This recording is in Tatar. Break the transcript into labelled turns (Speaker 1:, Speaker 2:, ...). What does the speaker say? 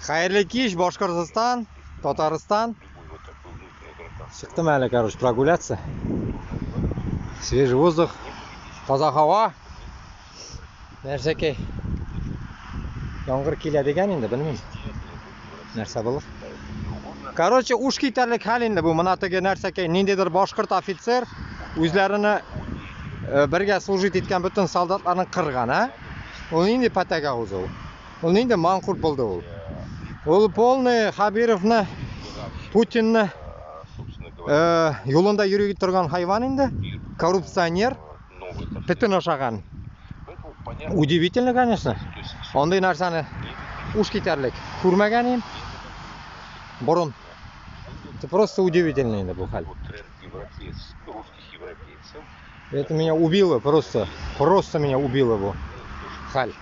Speaker 1: Хәерле кич, Башкортостан, Татарстан. Чыктым әле, короче, прогуляться. Свежий воздух, таза һава. Нәрсәкәй. Яңгыр килә дигән инде, белмим. Нәрсә булыр? Короче, уш китәрлек хәл инде бу. Мына теге нәрсәкәй, ниндидер башкорт офицер үзләренә бергә служить иткән бөтен солдатларны кырган, а? Ул нинди пәтәк авыз ул? Ул нинди манкурт булды ул? Ул полный Хабировны, Путинны юлында йөри торган хайван инде. Коррупционер. Бөтен ашаган. Удивительно, конечно. Андый нәрсәне уш китәрлек күрмәгән идем. Борын. Это просто удивительно инде бу хәл. Это меня убило просто. Просто меня убило бу хәл.